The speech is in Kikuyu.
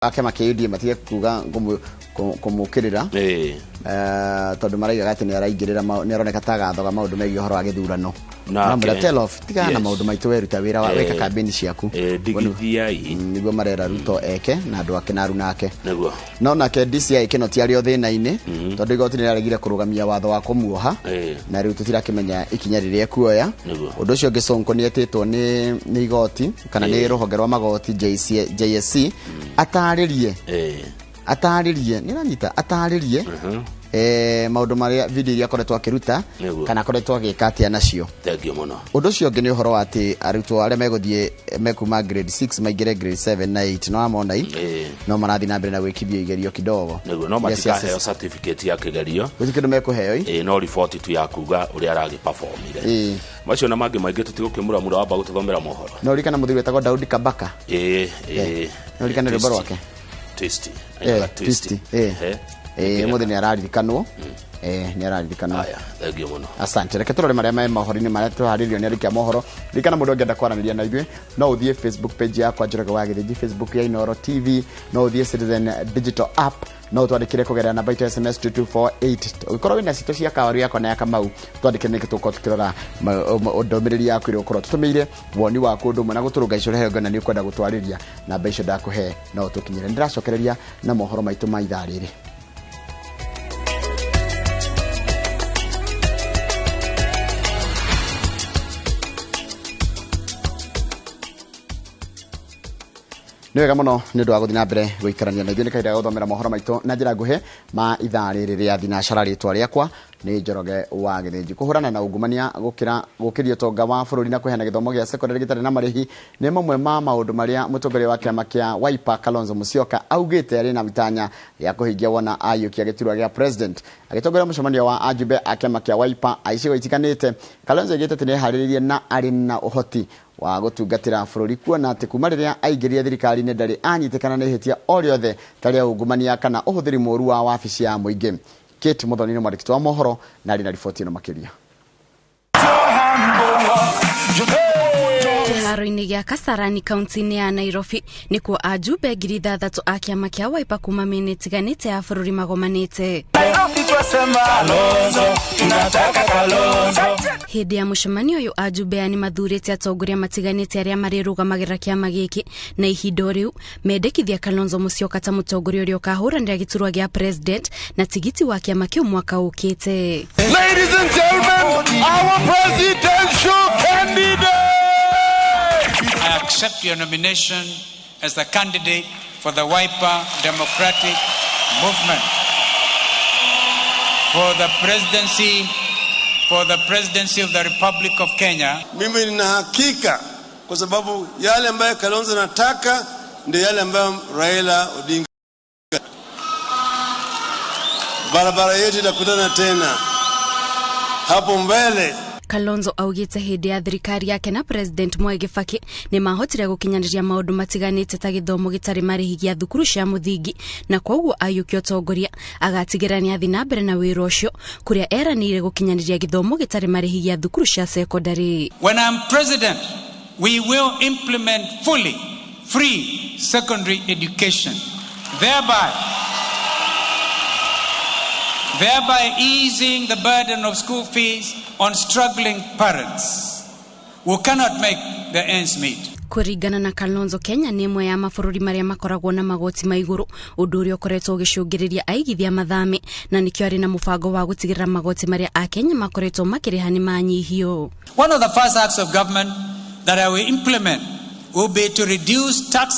A kĩama kĩa UDA matige kuga kũmũkĩrĩra, tondũ maraigaga atĩ nĩ araingĩrĩra, nĩ aroneka ta agathoga maũndũ megiĩ ũhoro wa gĩthurano. Maramwĩra tell off, tigana na maũndũ maitũ, weruta wĩra wa wĩka kambĩni ciaku. Ndigithiai. Nĩguo marera Ruto eke na andũ ake na aruna ake. Nĩguo. No nake DCI Kinoti arĩ o thĩna-inĩ, tondũ igoti nĩ rĩaregire kũrũgamia watho wa kũmuoha, na rĩu tũtirakĩmenya ikinya rĩrĩa ekuoya. Ũndũ ũcio ũngĩ, Sonko nĩ etĩtwo nĩ igoti kana nĩ rũhonge rwa magoti JC, JSC atarĩrie, atarĩrie, nĩ aranyita, atarĩrie maũndũ marĩa video iria akoretwo akĩruta kana akoretwo agĩka atĩa nacio. Thengiũ mũno. Ũndũ ũcio ũngĩ nĩ ũhoro wa atĩ arutwo arĩa megũthiĩ mekuma grade 6 maingĩre grade 7 na 8 no amona i no marathiĩ na mbere na gwĩkithio igerio kidogo. Nĩguo, no Iria cia matikaheo certificate ya kĩgerio. Gũtirĩ kĩndũ mekũheo i. No riboti tu ya kuga ũrĩa aragĩperformire. Macio na mangĩ maingĩ tũtigũkĩmũramũra, wamba gũtũthomera mohoro. No ririkana mũthuri wetagwo Daudi Kabaka? Ĩĩ. No ririkana rwĩmbo rwake? Twisty. Ainaga Twisty. Ũmũthĩ nĩ araririkanwo, nĩ araririkanwo. Aya, thengiũ mũno. Asante. Reke tũrore marĩa me mohoro-inĩ marĩa tũharĩrĩirio nĩ arĩkia mohoro. Ririkana mũndũ ũngĩenda kwaranĩria na ithuĩ, no ũthiĩ Facebook page yakwa Njoroge wa Gĩthĩnji, Facebook ya Inoro TV, no ũthiĩ Citizen Digital app, no ũtwandĩkĩre kũgerera namba itũ ya SMS 2248. Ũngĩkorwo wĩna cito cia kawaru yakwa na ya Kamau, twandĩkĩre nĩkĩ tũgũkorwo tũkĩrora ndũmĩrĩri yaku ĩrĩa ũkorwo tũtũmĩire, woni waku ũndũ ũmwe na gũtũrũnga icio ũrĩa ngona nĩ ũkwenda gũtwarĩria. Namba icio ndakũhe no ũtũkinyĩre. Nĩndĩracokereria na mohoro maitũ ma ithaa rĩrĩ. Nĩ wega mũno nĩ ũndũ wa gũthiĩ na mbere gũikarania na ithuĩ. Nĩ kahinda ga gũthomera mohoro maitũ na njĩra nguhĩ ma ithaa rĩrĩ rĩa thinacara. Rĩtwa rĩakwa nĩ Njoroge wa Gĩthĩnji. Kũhũrana na ungumania, gũkĩra gũkĩria ũtonga wa bũrũri na kũheana gĩthomo gĩa secondary gĩtarĩ na marĩhi nĩ mamwe ma maũndũ marĩa mũtongoria wa kĩama kĩa Wiper Kalonzo Musyoka augĩte arĩ na itanya rĩa kũhingia wona aiyũkia gĩturwa gĩa president. Agĩtongoria mũcemanio wa ajumbe a kĩama kĩa Wiper a icigo itiganĩte, Kalonzo augĩte atĩ nĩeharĩrĩirie na arĩ na ũhoti wa gũtungatĩra bũrũri, kuona atĩ kuma rĩrĩa aingĩrire thirikari-inĩ ndarĩ anyitĩkana nĩ ihĩtia o rĩothe ta rĩa ungumania kana ũhũthĩri mũũru wa wabici ya mũingĩ. Kate Muthoni nĩ mwandĩki wa mohoro na arĩ na riboti ĩno makĩria. Kĩharo-inĩ gĩa Kasarani kaunti-inĩ ya Nairobi nĩkuo ajumbe 6,000 a kĩama kĩa Wiper kuma mĩena ĩtiganĩte ya bũrũri magomanĩte. Nairobi twasema Kalonzo, tunataka Kalonzo. Hĩndĩ ya mũcemanio ũyũ ajumbe aya nĩ mathurĩte atongoria matiganĩte arĩa marĩrũgamagĩrĩra kĩama gĩkĩ, na ihinda o rĩu mendekithia Kalonzo Musyoka ta mũtongoria ũrĩa ũkahũranĩra gĩturwa gĩa president na tigiti wa kĩama kĩu mwaka ũkĩte. Ladies and gentlemen, our presidential candidate! I accept your nomination as the candidate for the Wiper Democratic Movement for the presidency of the Republic of Kenya. Mimi nina hakika kwa sababu yale ambayo Kalonzo anataka ndio yale ambayo Raila Odinga. Barabara yetu itakutana tena hapo mbele. Kalonzo augĩte hĩndĩ ya thirikari yake na President Mwai Kibaki nĩ mahotire gũkinyanĩria maũndũ matiganĩte ta gĩthomo gĩtarĩ marĩhi gĩa thukuru cia mũthingi, na koguo aiyũkia ũtongoria agatigĩrĩra nĩ athiĩ na mbere na wĩra ũcio, kũrĩa eranĩire gũkinyanĩria gĩthomo gĩtarĩ marĩhi gĩa thukuru cia sekondarĩ. When I'm president, we will implement fully free secondary education, thereby easing the burden of school fees on struggling parents who cannot make the ends meet. Kũringana na Kalonzo, Kenya nĩ ĩmwe ya mabũrũri marĩa makoragwo na magoti ma igũrũ, ũndũ ũrĩa ũkoretwo ũgĩcũngĩrĩria aigithia mathame, na nĩkĩo arĩ na mũbango wa gũtigĩrĩra magoti marĩa akenya makoretwo makĩrĩha nĩ manyihio. One of the first acts of government that I will implement will be to reduce tax